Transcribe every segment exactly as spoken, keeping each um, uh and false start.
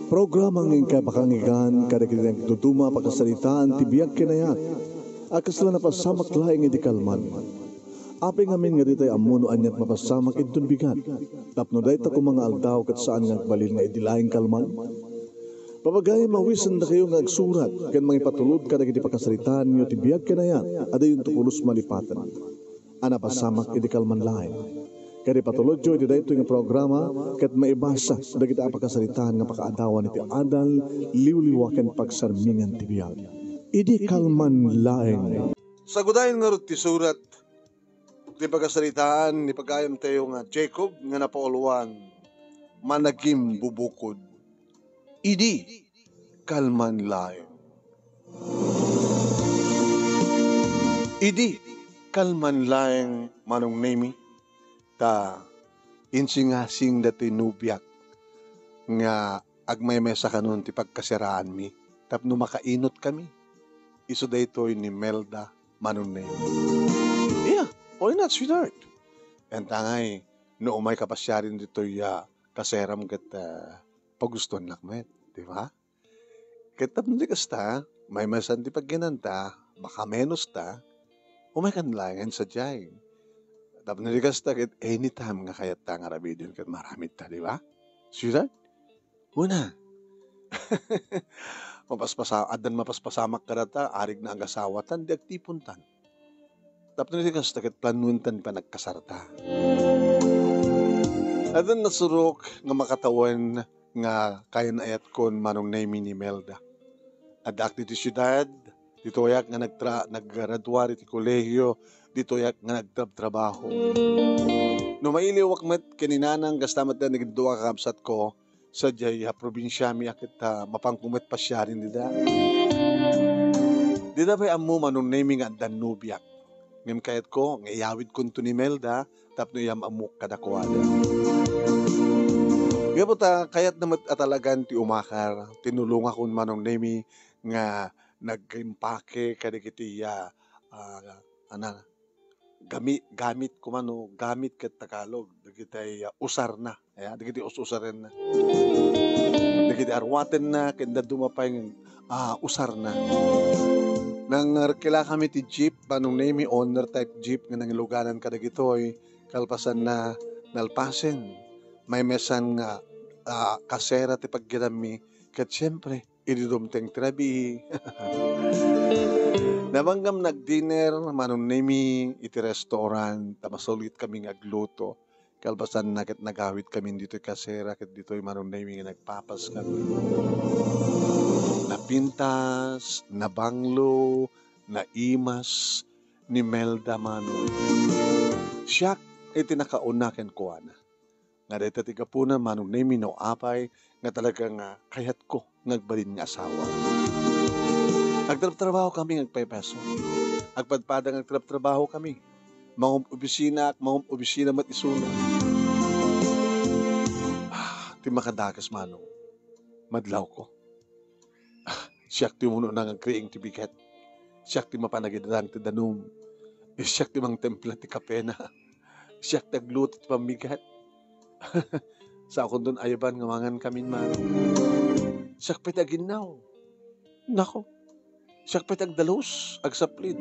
Programa nga inkay makangigan kadagiti nagduduma a pakasaritaan ti biag ken ayat a kasla napasamak laeng idi kalman. Apay ngamin nga ditay ammo no aniat mapasamak inton bigat, tapno dayta koma nga aldaw ket saan nga agbalin nga idi laeng kalman. Papagayam, awisendakayo nga agsurat ken mangipatulod kadagiti pakasaritaanyo ti biag ken ayat a dayonto pulos malipaten a napasamak idi kalman laeng. Ket ipatulodyo iti daytoy nga programa ket maibasa dagiti a pakasaritaan nga pakaadawan iti adal, liwliwa ken pagsarmingan ti biag. Idi kalman laeng. Sagudayen ngarud ti surat ti pakasaritaan ni pagayamtayo nga Jacob nga napauluan, managimbubukod. Idi kalman laeng. Idi kalman laeng, Manong Nemi, ta insingasing datoy nobiak nga agmaymay sa kanon ti pagkaseraanmi tapno makainot kami. Isu daytoy ni Melda, Manong Nemi. Yeah, why not, sweetheart? Enta ngay, no umay ka pasiaren ditoy, ah, kaseram ket, ah, pagustuannak met, di ba? Ket tapno di kasta, maymaysan ti pagyananta, baka menos ta, umay kan laengen sadiay. Tapno di kasta ket anytime nga kayatta nga aramiden ket maaramidta, di ba? Sweetheart? Una, mapaspasa-, addan mapaspasamak kadata, arigna agasawatan, di agtipontan. Tapno di kasta ket planuentan panagkasarta. Addan nasurok nga makatawen nga kayan-ayatkon, Manong Nemi, ni Melda. Addaak ditoy siudad, ditoyak nga nagtra-, naggraduar iti kolehio, ditoyak nga nagtrabtrabaho. No mailiwak met ken ni nanang, kasta met dagiti dua a kakabsatko, sadiay a probinsiami a ket, ah, mapanko met pasiaren dida. Dida pay ammo, Manong Nemi, nga addan nobiak. Ngem kayatko nga iyawidkonto ni Melda tapno iyam-ammok kadakuada. Gapu ta kayatna met a talagan ti umakar, tinulongakon, Manong Nemi, nga nag-impake kadagiti, ah, ah, ana, gami-, gamit, kumano, gamit ket Tagalog, dagiti, ah, usarna, ya, dagiti us-usarenna, dagiti arwatenna, ken dadduma pay nga, ah, usarna. Nangrekilakami ti jeep, Manong Nemi, owner type jeep nga nangiluganan kadagitoy, kalpasanna, nalpasen. Maymaysan nga, ah, kasera ti pagyanammi, ket siempre, idi dumteng ti rabii. Nabanggam nagdinner, Manong Nemi, iti restaurant, ta masulgit kami nga agluto. Kalpasanna ket nagawid kami ditoy kasera, ket ditoy, Manong Nemi, nga nagpapas kami. Napintas, nabanglo, naimas ni Melda, Manong. Siak iti nakauna kenkuana. Nga dayta ti gapuna, Manong Nemi, no apay nga talaga nga kayatko nga agbalin nga asawa. Agtrabtrabaho kami nga agpaypayso. Agpadpada nga agtrabtrabaho kami. Mangum-obisina, mangum-obisina met isuna. Ah, ti makadakes, Manong, madlawko. Ah, siak ti umuna nga agriing ti bigat. Siak ti mapan agidarang ti danum. Siak ti mangtempla ti kapena. Siak ti agluto ti pammigat. Sakonton ayaban nga mangan kamin, Manong. Siak pay ti aginnaw. Nako. Siak pay ti agdalus, agsaplid.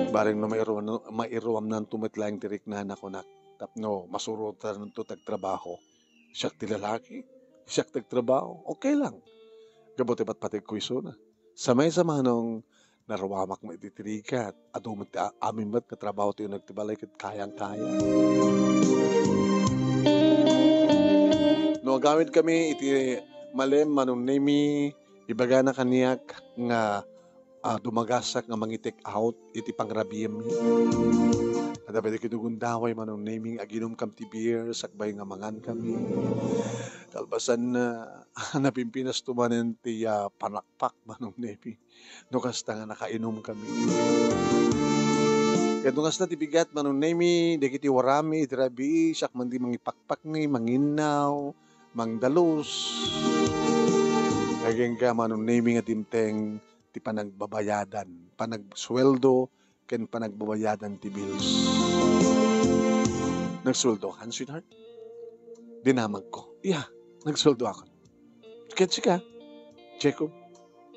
Bareng no mairuam-, mairuamnanto met laeng ti riknana, kunak, tapno masurotanto ti agtrabaho. Siak ti lalaki, siak ti agtrabaho, okay lang. Gapu ti patpategko isuna. Sa maysa, Manong, naruamak met iti rigat. Adu met ti a-, amin met nga trabaho ti uneg ti balay ket kayang-kaya. No agawid kami iti malem, Manong Nemi, ibagana kaniak nga ah, dumagasak nga mangi-take out iti pangrabiemmi. Adda pay dagiti gundaway, Manong Nemi, nga aginumkami ti beer sakbay nga mangankami. Kalpasanna, napimpinas to manen ti, ah, panakpak, Manong Nemi. No kasta nga nakainumkami. Ket no kasta ti bigat, Manong Nemi, dagiti warami iti rabii, siak man ti mangipakpakni, manginnaw, mangdalus. Agingga, Manong Nemi, nga dimteng ti panagbabayadan, panagsueldo, ken panagbabayadan ti bills. Nagsueldokan, sweetheart? Dinamagko. Yeah. Nagsueldoak. Ket sika, Jacob,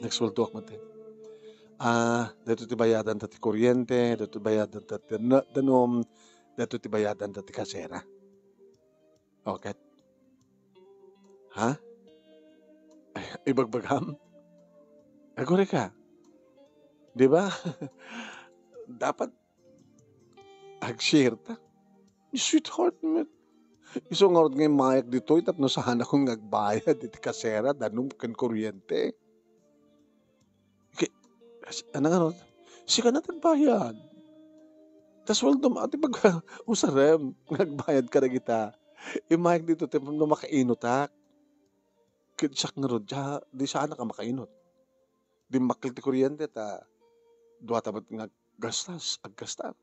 nagsueldoak met. Ah, daytoy ti bayadan ta ti kuryente, daytoy ti bayadan ta ti na-, danum, daytoy ti bayadan ta ti kasera. Okay. Ha? Ibagbagam? Agurayka. Di ba? Dapat ag-share ta. Sweetheart, met. Isu ngarud nga immayak ditoy tapno saanakon nga agbayad iti kasera, danum ken kuryente. Ki-, as-, ano nga, no? Sika na ti agbayad. Ta sueldom, ati pag-, usarem, nga agbayad ka dagita. Immayak ditoy, tapno makainutak. Ket siak ngarud, dia, di saanak a makainut. Dimmakkel ti kuryente ta duata met nga aggastas, aggastar.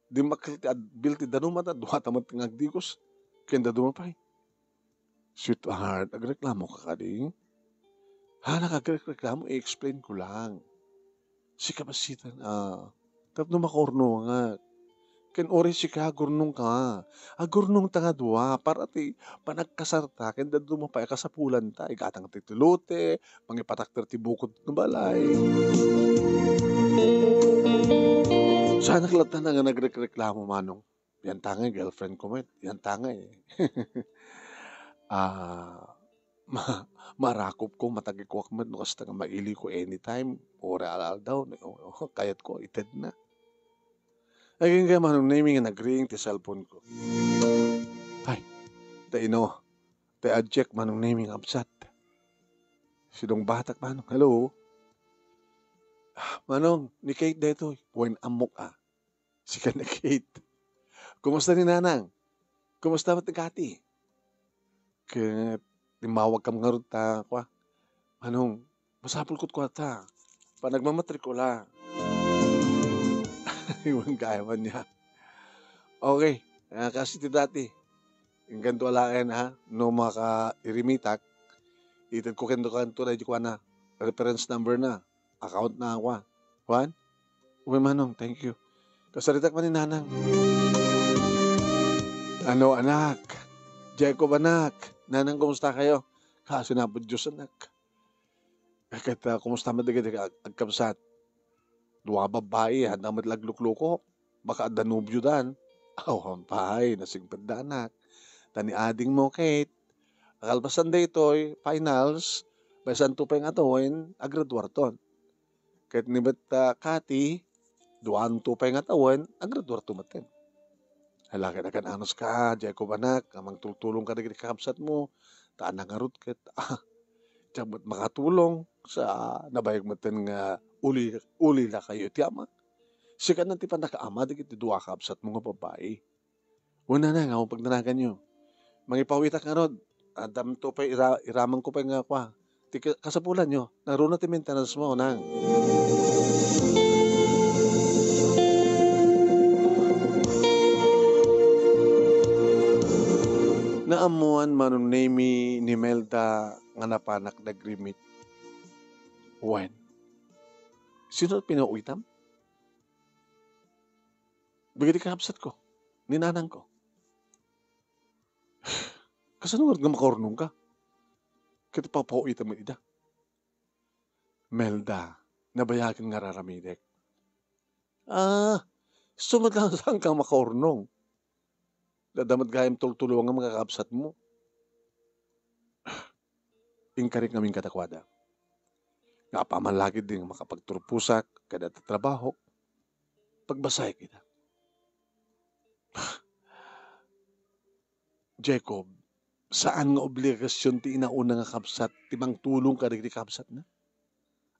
Dimmakkel ti ad-, bill ti danuma ta duata met nga agdigos. Ken danuma pay. Sweetheart, agreklamo ka kadi? Hanak agreklamo, i-explain ko lang. Sika bassit, ah, tapno makaurnongak. Ken uray sika, agurnongka. Agurnongta nga dua, para ti panagkasarta, ken dadduma pay a kasapulanta, igatangta ti lote, mangipatakder ti bukod nga balay. Saanak latta nga nagrekreklamo, Manong. Yantangay, girlfriend ko met. Yantangay. Ah, ma-, marakop ko, matagikuak met no kasta nga maili ko anytime, uray al-aldaw, no, kayat ko, ited na. Agingga Manong Nemi nga nagring ti cellphone ko. Ay, ta ino, ta adjek Manong Nemi nga absat. Sidong batak Manong, hello? Ah, Manong, ni Kate daytoy, wen ammok a. Sika na Kate. Kumusta ni Nanang? Kumusta met ni Kati? Ket immawagkam ngarud ta, kua, Manong, masapul kua ta. Panagmamatrikula. Iwan kaya man niya. Okay. Ah, kasi ti dati. Inganto alaen, ha? No makairimitak, ited ko kento kanto na di kuana. Reference number na. Account na ako, ah. Juan? Uy, Manong, thank you. Kasaritak man ni Nanang. Ano, anak? Jacob, anak. Nanang, kumusta kayo? Kaso na po Diyos, anak. Eh, ket, ah, kumusta man dagiti ag-, agkabsat? Dua babbai, haanda met laglukluko. Baka adda nobiodan. Awan pay, nasingpetda, anak. Ta ni adingmo, Kate, kalpasan daytoy, finals, maysanto pay nga tawen, agraduarton. Ket ni met, ah, Kati, duanto pay nga tawen, agraduarto metten. Hala, ket agan-anos ka, Jacob, anak, a mangtultulong ka dagiti kakabsatmo, ta anak ngarud ket, ah, diak met makatulong sa nabayag metten nga uli-, ulila kayo iti ama. Sika na ti pannakaama dagiti dua a kabsatmo nga babbai. Wen, Nanang, awan pagdanaganyo. Mangipawitak ngarud. Addanto pay ira-, iramanko pay nga kua. Ti ka-, kasapulanyo, naruna ti maintenance mo, Nang. Naammuan Manong Nemi ni Melda nga napanak dagrimit. Wen. Sino ti pinawitam? Dagiti kakabsatko, ni nanangko. Kasano ngarud nga makaurnongka? Ket papawitem met ida. Melda, nabayagen nga ar-aramidek. Ah, isu met laeng saanka makaurnong. Adda met gayam tultulongam nga kakabsatmo. Inkarik ngamin kadakuada nga apaman la ketdi nga makapagturposak kadagiti trabahok, pagbasaek ida. Jacob, saan nga obligasion ti inauna nga kabsat ti mangtulong kadagiti kabsatna.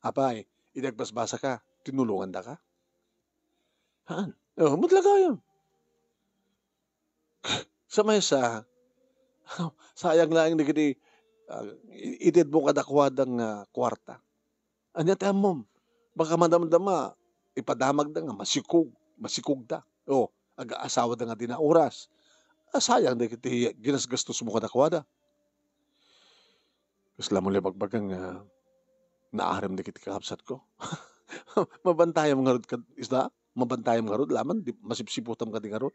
Apay, idi agbasbasaka, tinulongandaka? Haan. Oh, met la gayam. Sa maysa, sayang laeng dagiti, ah, i-, itedmo kadakuada nga kuarta. Ania ti ammom? Baka madamdama, ipadamagda nga masikog, masikogda. O, agaasawada nga di naoras. Ah, sayang dagiti ginasgastosmo kadakuada. Kasla mo la ibagbaga nga naarem dagiti kakabsatko. Mabantayam ngarud kad-, isda? Mabantayam ngarud, laman, di, masipsiputam kadi ngarud.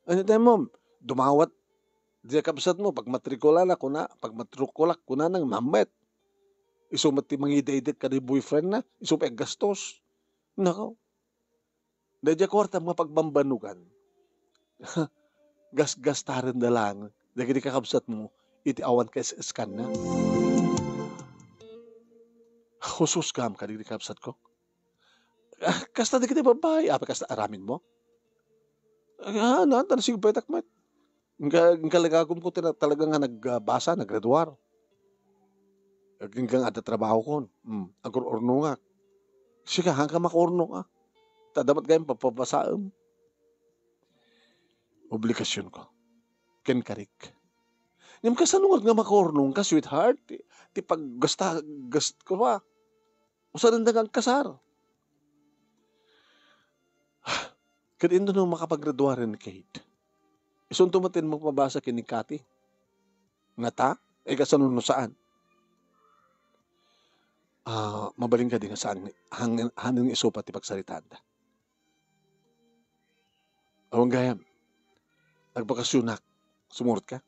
Ania ti ammom? Dumawat, Diay kabsatmo, pagmatrikulana, kuna, pagmatrikulak, kunana nga mammet. Isu met ti mangidaydek kadi boyfriendna, isu pay aggastos. Nako. Daydiay kuartam nga pagbambannogan, gasgastarenda laeng dagiti kakabsatmo iti awan kaes-eskanna. Hushusgam kadagiti kabsatko. Ah, kasta dagiti babbai, apay kasta aramidmo? Ah, na, tan sigpaytak met. Inka, inka lagagumko ti na-, talaga nga nagbasa, naggraduar. Agingga nga adda trabahokon. Hmm, agur-urnongak. Sika, haanka makaurnong, ah. Ta adda met gayam papabasaem. Obligasionko. Ken karik. Ngem kasano ngarud nga makaurnongka, sweetheart? Ti, ti paggasta-, gast-, kua. Usananda nga agkasar. Ket intono makapagraduaren ni Kate? Isunto met ti mapabasa ken ni Kati. Ngata? Ay, kasano no saan? Ah, mabalin kadi nga saan, han-, hanen nga isupat ti pagsaritaanda? Awan gayam. Nagbakasionak. Sumurotka?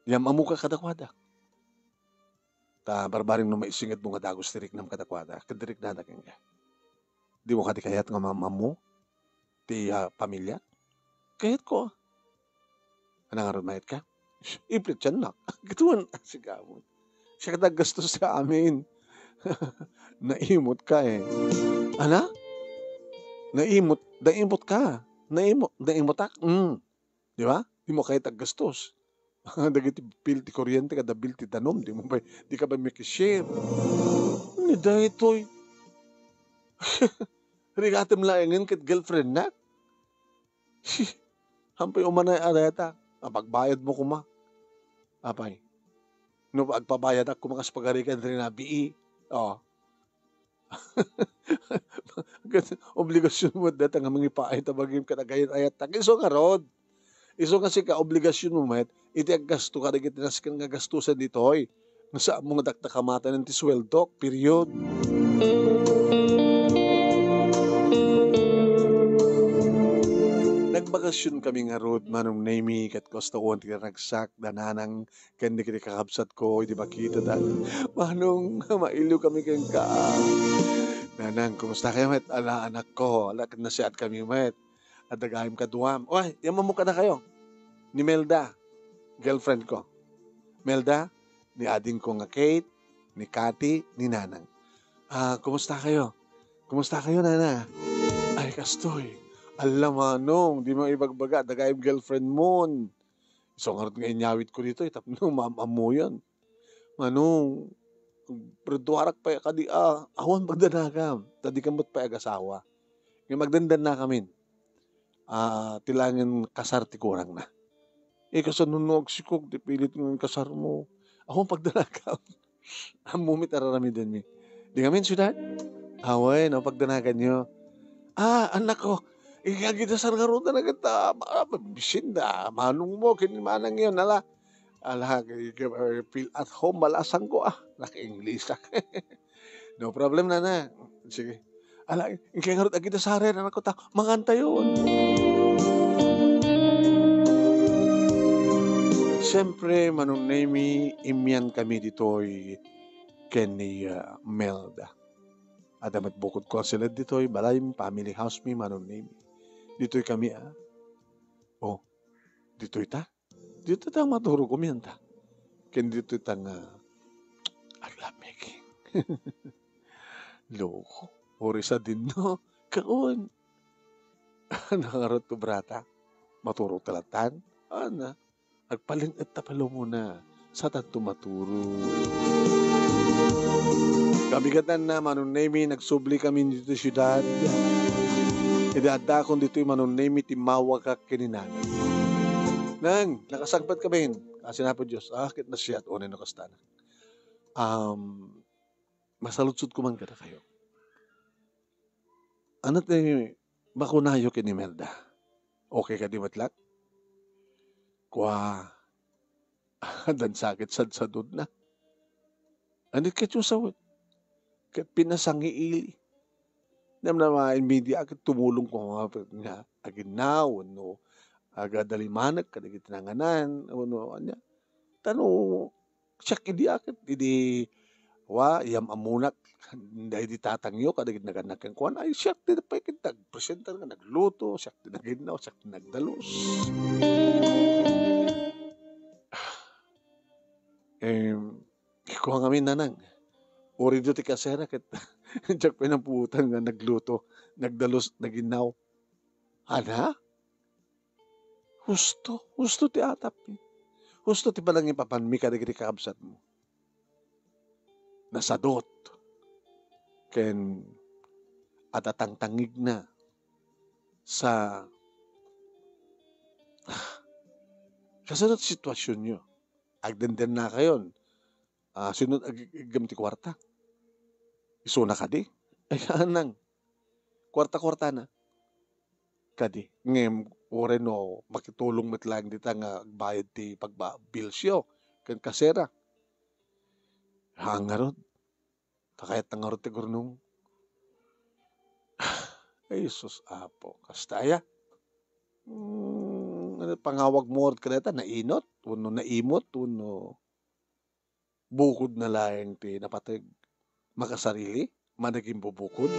Yam-ammoka kadakuada. Ta barbareng no maisingedmo nga dagus ti riknam kadakuada, ket ti riknada kenka. Dimo kadi kayat nga maam-ammo ti, ah, pamiliak? Kayatko. Ania ngarud, mayetka? Iplityannak. Kitaem, sikamon. Siak ti aggastos ti amin. Naimotka, eh. Ania? Naimot, naimotka. Naimo-, naimotak. Mm. Di ba? Dimo kayat aggastos. Dagiti bill ti kuryente, kada bill ti danum, dimo pay, dika pay makishare. Ni daytoy. Rigatem laengen ket girlfriendnak. Haanpay umanay a dayta. Apay, agbayadmo koma. Apay. No agpabayadak koma kas pagarigan ti nabii. Oh. Ket obligasionmo met dayta nga mangipaay ta bagim ket agayat-ayattak. Isu ngarud, isu nga sika, obligasionmo met iti aggasto kadagiti nasken nga gastusen ditoy. Nga saanmo nga dakdakamaten ti sueldok, period. Nagbakasionkami ngarud, Manong Nemy, ket kustaon ti naragsak da nanang ken dagiti kakabsatko iti bakitada. Manong, mailiwkami kenka. Nanang, kumustakayo met? Ala, anakko, ala, ket nasiatkami met. Adda gayam kaduam. Oy, yam-ammo kadakayo. Ni Melda, girlfriendko. Melda, ni adingko nga Kate, ni Kati, ni Nanang. Ah, kumustakayo? Kumustakayo, Nana? Ay, kastoy. Ala, Manong, dimo ibagbaga, adda gayam girlfriendmon. Isu ngarud nga inyawidko ditoy tapno maam-ammoyon. Manong, graduarak pay kadi a, awan pagdanagam, ta dika met pay agasawa. Ngem agdandannakamin. Ah, ti laengen kasar ti kurangna. Eh, kasano no agsikog ti pilit nga kasarmo? Awan pagdanagam. Ammo met araramidenmi. Di ngamin, sweetheart? Awen, no, pagdanaganyo. Ah, anakko, ikagidasar ngarud a nagita, ah, bisin da, manongmo, ken ni manangyo, ala. Ala, feel at home, balasangko, ah, naka-English ak. No problem, nana. Sige. Ala, inkay ngarud agidasaren, anakko, ta, mangantayon. Siyempre, Manong Nemy, immian kami ditoy ken ni, ah, Melda. Adda met bukodko a siled ditoy balay, family house mi, Manong Nemy. Ditoy kami, ah. Oh, ditoy ta? Ditoy ta maturog, umian ta. Ken ditoy ta nga, ah, love making. Loko. Uri sa din, no? Kaon. Nangarot to, brata. Maturog ta latan. Ana. Agpalin-et ta palumona, satanto maturog. Kabigatanna, Manong Nemy, nagsubli kami ditoy siudad. Idi addakon ditoy, Manong Nemy, timmawagak ken ni Nang. Nang, nakasangpet kamin. Kaasi na po Dios. Ah, ket nasiat, unay no kasta na. Um, masaludsod ko man kadakayo. Ano ti makunayo ken ni Imelda? Okay kadi met laeng? Kua, addan sakit sadsadona. Ania ti kayatyo sawen? Ket pinasangiili. Namnama, media ket tumulong ko nga, nga aginnaw wenno agdalimanek kadagiti nanganan, wenno ania. Ta no siak idi a ket idi, wa, iyam-ammonak daydi tatangyo kadagiti nagannak kenkuana, ay siak ti pay ket nagpresenter nga nagluto, siak ti naginnaw, siak ti nagdalus. Em, kua ngamin, Nanang, uray ditoy ti kasera ket diak pay napuotan nga nagluto, nagdalus, naginnaw. Ana? Husto, husto ti atapmi. Husto ti panangipapanmi kadagiti kakabsatmo. Nasadut ken adda tangtangngegna sa, kasano ti situasionyo? Agdendennakayon. Ah, sino ag-, aggem ti kuarta? Isuna kadi? Ay, Nanang. Kuarta-kuartana. Kadi. Ngem, uray no makitulong met laeng dita nga agbayad ti pagba-, billsyo ken kasera. Haan ngarud. Ta kayatna ngarud ti agurnong. Ay, Jesus, Apo. Kasta aya. Hmm, ano, pangawagmo ngarud kadayta? Nainot? Wenno naimot? Wenno bukodna laeng ti napateg? Makasarili? Managimbubukod?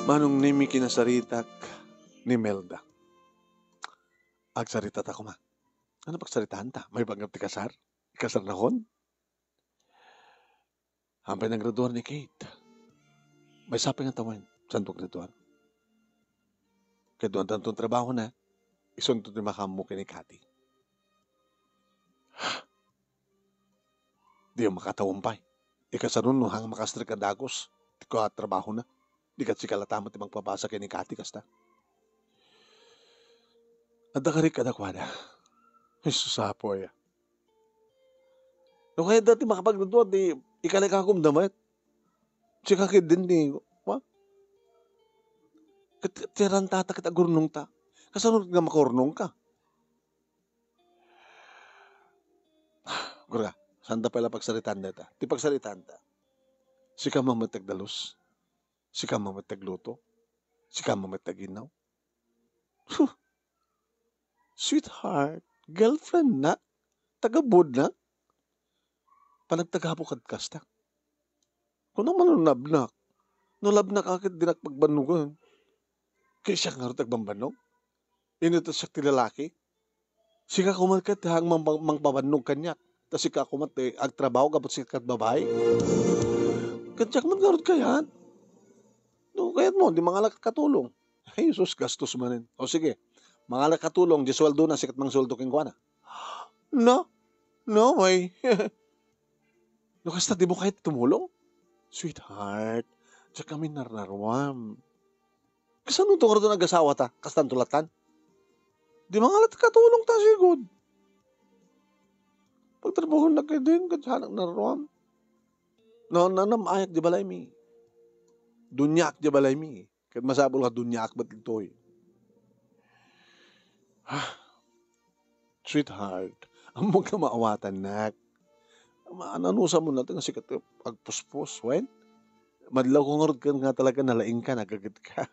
Manong Nemi, kinasaritak ni Melda. Agsaritata koma. Ano pagsaritaanta? Maipanggep ti kasar? Ikasarnakon? Haanpay naggraduar ni Kate. Maysa pay nga tawen, santo graduar. Ket no addanton trabahona, isunto ti makaammo ken ni Kate. Diyo makatawen pay. Ikasano no haan makastrek a dagus ti kua trabahona? Di ket sika latta met ti mangpabasa ken ni Kate kasta. Adda kadi kadakuada. Jesus, Apo aya. No kayatda ti makapagradua, di ikalikakomda met. Sika ketdin ti, wa? Ket, ket ti rantata ket agurnongta. Kasano nga makaurnongka? Gura, saanta pay la pagsaritaanda ita. Ti pagsaritaanda. Sika met ti agdalus. Sika met ti agluto. Sika met ti aginnaw. Huh! Sweetheart, girlfriendnak, tagabuodnak, panagtagabu kad kasta. Kunam no labnak. No labnak a ket dinak pagbannogen. Ket siak ngarud ti agbambannog? Inno ta siak ti lalaki? Sika koma ket ti haang mang-, mangpabannog kaniak. Ta sika koma ti agtrabaho gapu sika ket babai. Ket diak met ngarud kayat. No kayatmo, di mangalak katulong. Ay, sus, gastos manen. O sige, mangalak katulong, di suweldona, sika ti mangsueldo kenkuana. No? No way. No kasta, dimo kayat tumulong? Sweetheart, diak kami narnaruam. Kasano to ngarud ti agasawata? Kastanto lattan? Di mangalak ti katulongta, sigud. Pagtrabahoennak ketdin, ket saanak narnaruam. No, nanam-ayak di balaymi. Duniaak di balaymi. Ket masapul nga duniaak met ditoy. Ah, sweetheart, ammok nga maawatannak. Ma-, nanusamon latta nga sika ti agpuspos, wen? Madlawko ngarud ken nga talaga nalaingka, nagagetka.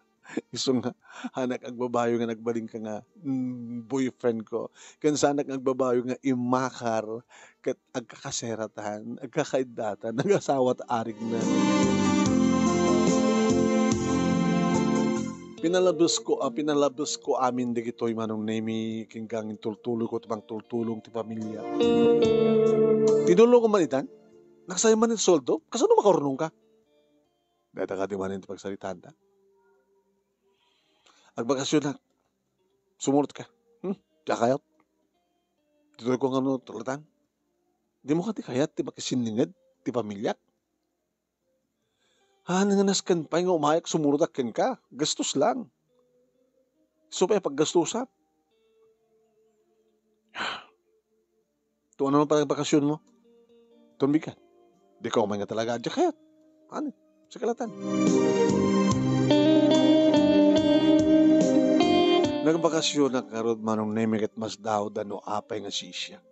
Isu nga, haanak agbabayo nga nagbalinka nga, mm, boyfriendko. Ken saanak nga agbabayo nga immakar ket agkakaseratan, agkakaiddatan, agasawat arigna. Pinalabesko, ah, pinalabesko amin dagitoy, Manong Nemi, ken gangin tultulongko ti mangtultulong ti pamilia. Tinulongko man itan? Nagsayang man iti sueldo? Kasano makaurnongka? Dayta kadi manen ti pagsaritaanta. Agbakasionak. Sumurotka. Hmm? Diak kayat. Ditoyko nga no tulatan. Dimo kadi kayat ti makisinninged ti pamiliak? Haan nga nasken pay nga umayak sumurotak kenka. Gastos lang. Isu pay a paggastosak. Tua no pay bakasionmo? Tumbigka. Dika umay nga talaga, diak kayat. Haan, sika lattan. Nagbakasionak ngarud, Manong Nemi, ket masdaawda no apay nga siisiak.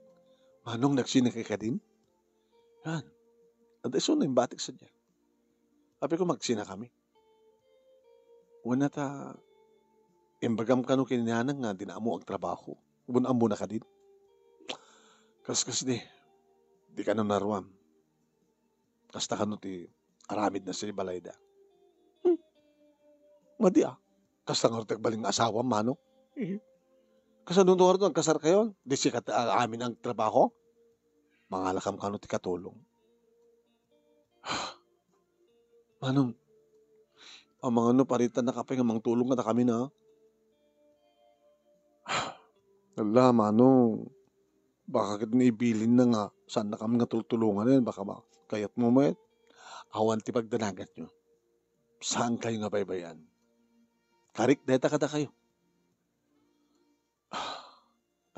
Manong, nagsinaka kadin? Yan. Adda isu nga imbatik sadiay. Apay ko, magsinakami. Wen ta, imbagam kano ken ni nanang nga dina ammo agtrabaho. Wen ammona kadin. Kaskasdi, di kano naruam. Kasta kano ti aramidna sadiay balayda. Hmm. Madi a. Kasta ngarud ti agbalin nga asawam, Manong. Kasano no ngarud agkasarkayo? Di sika ti amin agtrabaho? Mangalakam kano ti katulong. Manong, amangan no paritannaka pay nga mangtulong kadakami na. Ala, Manong, baka ket no ibilinna nga saannakami nga tultulonganen, baka ma-, kayatmo met. Awan ti pagdanaganyo. Saankayo nga baybay-an. Karik dayta kadakayo.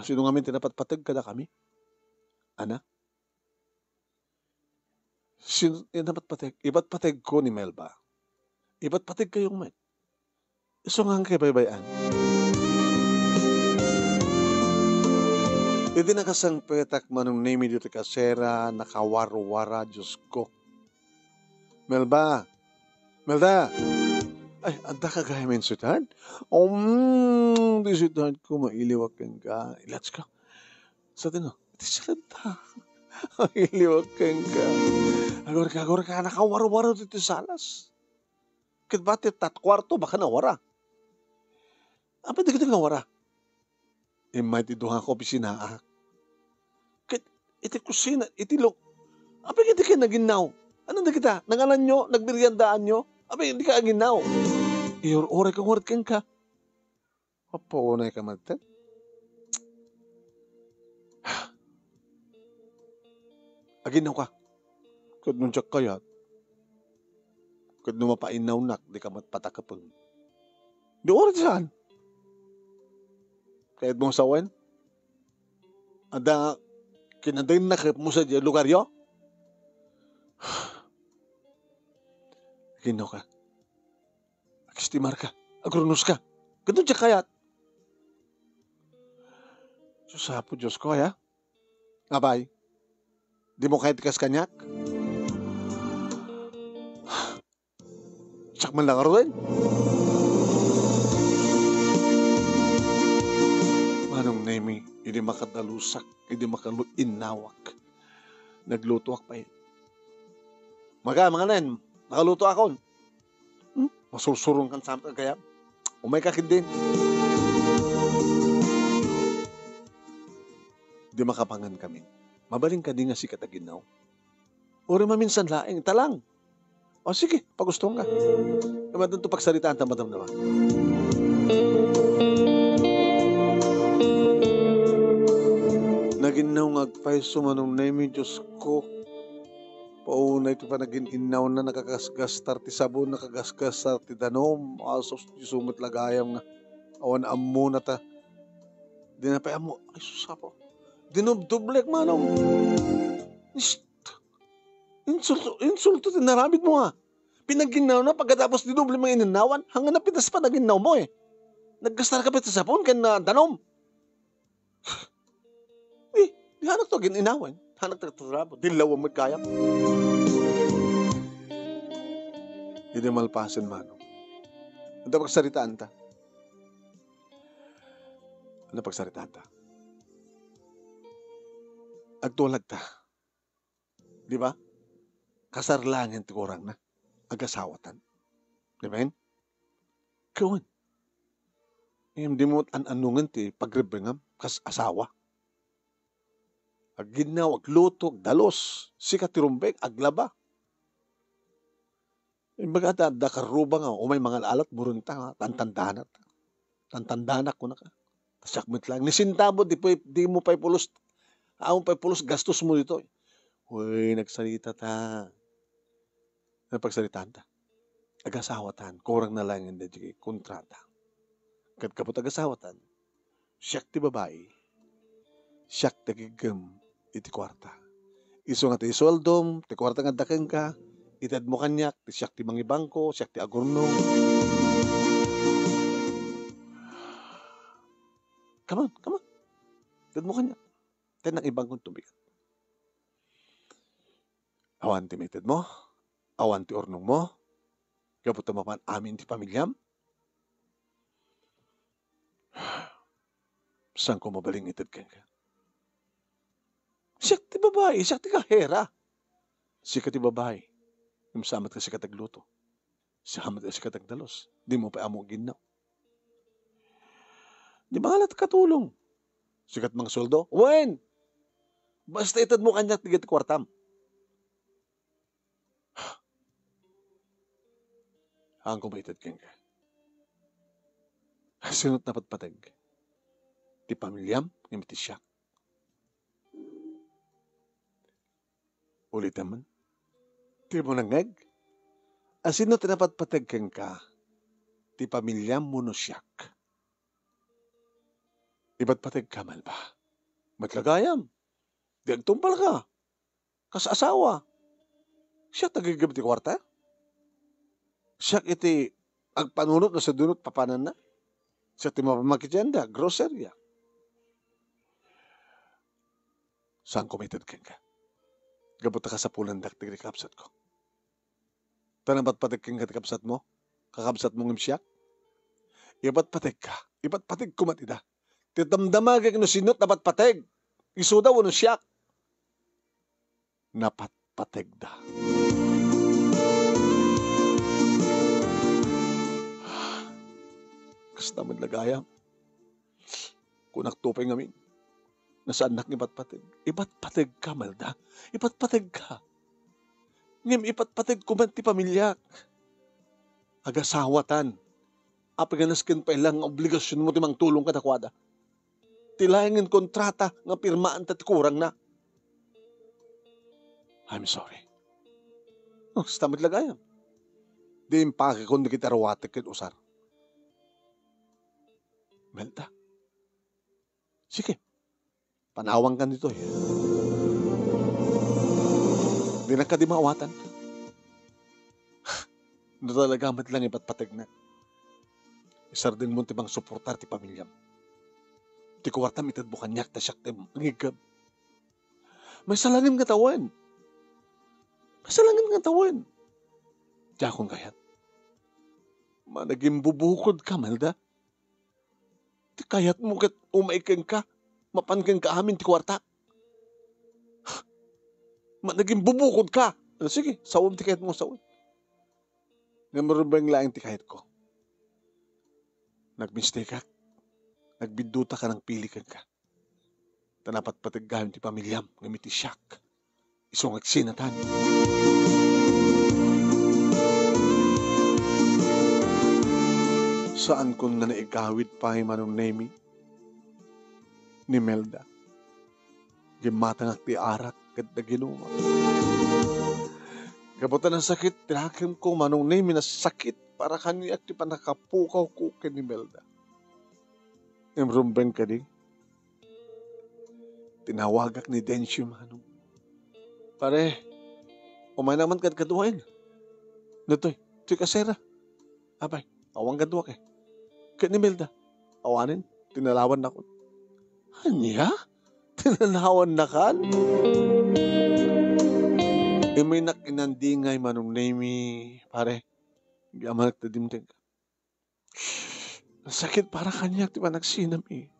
Asino ngamin ti napatpateg kadakami? Ana? Sino ti napatpateg? Ipatpategko ni Melba. Ipatpategkayo met. Isu nga angkay baybay-an. Idi nakasangpetak, Manong Nemy, ditoy kasera, nakawarwara, Diosko. Melba! Melda! Ay, addaka gayam, sweetheart? Um, di sweetheart ko, mailiwak kenka. Let's go. Sa tino, iti salanta. Mailiwak kenka. Agurka, agurka, nakawarwara ditoy salas. Ket batet tat kuarto, baka nawara. Apay dagiti nawara? Immay ti duha nga opisinaak. Ket iti kusina, iti lo-, apay ket dika naginnaw? Ania dagita? Nangananyo? Nagmeriendaanyo? Apay dika aginnaw? Iur-urayko ngarud kenka. Apo, unayka met. Aginnawka. Ket no diak kayat, ket no mapainnawnak, dika met patakepen. Di oras saan? Kayatmo sawen? Adda kinadennakepmo sadiay lugaryo? Aginnawka. Agistimarka. Agrunoska. Ket no diak kayat. Sus, Apo Diosko, aya? Apay, dimo kayat ti kas kaniak? Siak man la ngaruden. Manong Nemy, idi makadalusak, idi makalu-, innawak, naglutoak pay. Maga, manganen, nakalutoakon. Hmm? Masursuronkan sa amin, kaya umayka ketdin. Di makapangan kami. Mabalin kadi nga sika ti aginnaw? Uray maminsan laeng, ta lang. O sige, pagustoka. Kama dito pagsaritaan ta, madam naman. Naginnaw nga agpayso, Manong Nemy, Diosko. Paunay ti panagin-innawna, nakagasgastar ti sabon, nakagasgastar ti danum. Asus, Dios, met la gayam nga awan ammona ta. Di na pay ammo. Ay, sus, Apo. Dinubdoblek, Manong. Is-, insulto, insulto ti naramidmo, ha? Pinaginnawna, pagkatapos dinuble mo nga ininnawan, hanggang napitas pa naginnawmo, eh. Naggastarka pay ti sabon ken, ah, danum. Eh, di hanakto agin-innawan. Hanakto agtrabaho. Dillawan met gayam. Idi malpasen, Manong. Ania pagsaritaanta? Ania pagsaritaanta? Agtulagta. Di ba? Kasar laengen ti kurangna. Agasawatan. Di ba? Wen. Ngem dimo an-annongen ti pagrebbengam kas asawa. Agginnaw, agluto, agdalus. Sika ti rumbeng, aglaba. Imbagada, adda karruba nga umay mangal-alat, burenta nga, tantandanak. Tantandanak, kunaka. Ta siak met laeng. Ni sentabo, di pay, dimo pay pulos, awan pay pulos gastos mo ditoy. Uy, nagsaritata. Napagsaritaanta. Agasawatan, kurangna laengen daydi kontrata. Ket gapu ta agasawatan, siak ti babai, siak ti agiggem iti kuarta. Isu nga ti sueldom, ti kuarta nga adda kenka, itedmo kaniak, ti siak ti mangibangko, siak ti agurnong. Come on, come on. Itedmo kaniak. Itednak ibangko ti tubig. Awan ti maitedmo? Awan ti urnongmo? Gapu ta mapan amin ti pamiliam? Saanko mabalin nga ited kenka? Siak ti babai, siak ti kahera. Sika ti babai, ngem saan met nga sika ti agluto. Saan met nga sika ti agdalus. Dimo pay ammo aginnaw. Di ba nga la ti katulong? Sika ti mangsueldo? Wen! Basta itedmo kaniak dagiti kuartam. Saanko maited kenka? Sino ti napatpateg? Ti pamiliam ngem iti siak? Ulitem man. Dimo nangngeg? Asino ti napatpateg kenka? Ti pamiliam wenno siak? Ipatpategka, Melda. Met la gayam. Di agtungpalka. Kas asawa. Siak ti aggigib ti kuarta? Siak iti agpanunot no sadino ti papananna? Siak ti mapamatienda, groceria. Saanko maited kenka? Gapu ta kasapulandak dagiti kakabsatko. Ta napatpateg kenka ti kabsatmo, kakabsatmo ngem siak? Ipatpategka, ipatpategko met ida. Ti damdamagek no sino ti napatpateg, isuda wenno siak? Napatpategda. Kasta met la gayam. Kunakto pay ngamin, nga saannak nga ipatpateg. Ipatpategka, Melda. Ipatpategka. Ngem ipatpategko met ti pamiliak. Agasawatan. Apay nga nasken pay la nga obligasionmo ti mangtulong kadakuada? Ti laeng nga kontrata nga pirmaanta ti kurangna. I'm sorry. Oh, kasta met la gayam. Di impakekon dagiti aruatek ket usar. Melda. Sige. Panawankan ditoy. Dinak kadi maawatan. No talaga met lang ipatpategnak, isardengmo ti mangsuportar ti pamiliam. Ti kuartam itedmo kaniak ta siak ti mangiggab. Maisalakan nga tawen. Maisalakan nga tawen. Diakon kayat. Managimbubukodka, Melda. Ti kayatmo ket umay kenka, mapan kenka amin ti kuarta. Managimbubukodka. Ah, sige, sawem ti kayatmo sawem. Ngem rumbeng laeng ti kayatko. Nagmistekak. Nagbiddutak a nangpili kenka. Ta napatpategka ti pamiliam ngem iti siak, isu nga agsinatan. Saankon nga naigawid pay, Manong Nemi, ni Melda. Gimmatangak ti arak ket naginuma. Gapu ta nasakit ti nakemko, Manong Nemi, nasakit para kaniak ti pannakapukawko ken ni Melda. Ngem rumbeng kadi, tinawagak ni Dencio, Manong. "Pare, umaynak man kadkaduaen." "Ditoy, ditoy kasera." "Apay, awan kaduak eh." "Ket ni Melda?" "Awanen, tinalawannakon." "Ania? Tinalawannakan?" Imaynak inandingay, Manong Nemi, pare. Agyaman ta dimteng. Sakit para kaniak ti panagsinam, eh.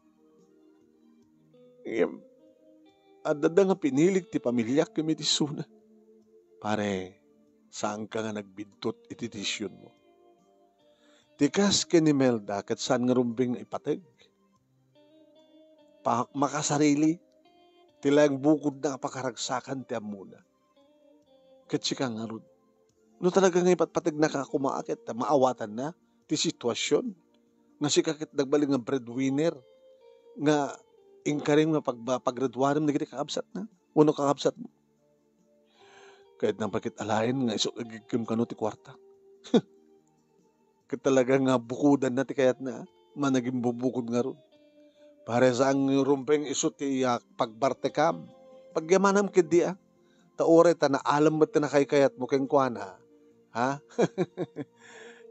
Ngem, adda nga pinilik ti pamiliak ken iti isuna. Pare, saanka nga nagbiddut iti desisionmo. Ti kas ken ni Melda ket saan nga rumbeng nga ipateg. Pa-, makasarili, ti laeng bukodna a pakaragsakan ti ammona. Ket sika ngarud, no talaga nga ipatpategnaka koma ket maawatanna ti situasion nga sika ket nagbalin nga breadwinner nga inkarim nga pagba-, paggraduarem dagiti kakabsatna wenno kakabsatmo. Kayatna pay ket alaen nga isu nga aggigem kano ti kuarta. Ket talaga nga bukodanna ti kayatna, managimbubukod ngarud. Pare, saan nga rumbeng isu ti, ah, pagbartekam. Pagyamanam ketdi, ah. Ta uray ta naalem met ti nakaykayatmo kenkuana, ha?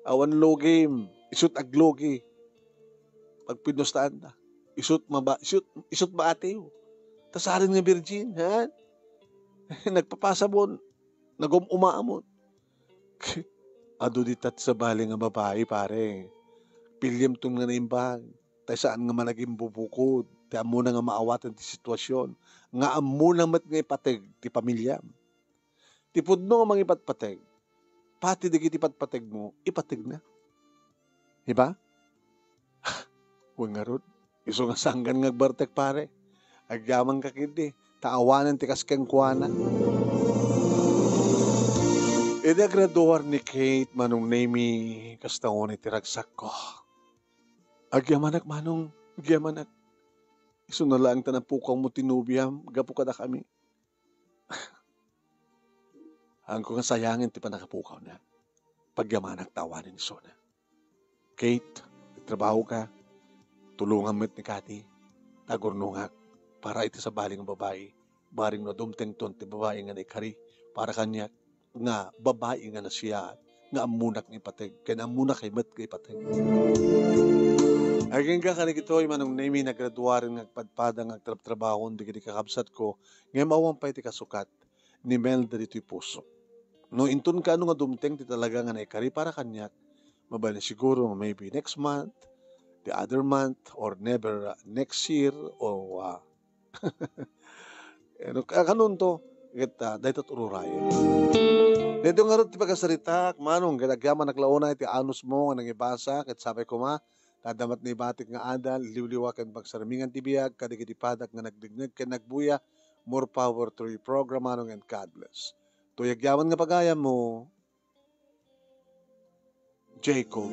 Awan lugim, isu't aglugi. Pagpinustaan ta. Isu't maba-, isu't, isu't maatiw. Ta saan nga virgin, ha? Nagpapasabon. nagum-uma amon. Adu dita ti sabali nga babai, pare. Pilliemton nga naimbag. Tay saan nga managimbubukod. Tay ammona nga maawaten ti situasion. Nga ammona met nga ipateg ti pamiliam. Ti pudno nga mangipatpateg, pati dagiti patpategmo, ipategna. Diba? Wen ngarud, isu nga sanggan nga agbartek, pare. Agyamanka ketdi, ta awanen ti kas kenkuana. Idi agraduar ni Kate, Manong Nemy, kasta unay ti ragsakko. Agyamanak, Manong, agyamanak. Isuna laeng ta napukawmo ti nobiam gapu kadakami. Haanko nga sayangen ti pannakapukawna. Pagyamanak ta awanen isuna. Kate, trabahoka, tulongam met ni Cathy, ta agurnongak para iti sabali nga babai, bareng no dumtengton ti babai nga naikari para kaniak, nga babai nga nasiaat, nga ammonak nga ipateg, ken ammonak met nga ipateg. Agingga kadagitoy, Manong Nemy, nagraduaren nga agpadpada nga agtrabtrabahon dagiti kakabsatko, ngem awan pay ti kasukat ni Mel ditoy puso. No inton kaano nga dumteng ti talaga nga naikari para kaniak, mabalin siguro maybe next month, the other month, or never, uh, next year, o, uh, ano, ka-, kanunto, ket, uh, dayta ururayen. Daytoy ngarud ti pagasaritak, Manong, ket agyamanak la unay ti anusmo nga nangibasa, ket sapay koma, ta adda met naibatik nga adal, liwliwa ken pagsarmingan ti biag, kadagiti padak nga nagdengngeg ken nagbuya, more power to your program, Manong, and God bless. Toy agyaman nga pagayammo, Jacob.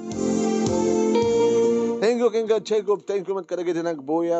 Thank you, King God Jacob. Thank you, met kadagiti nagbuya.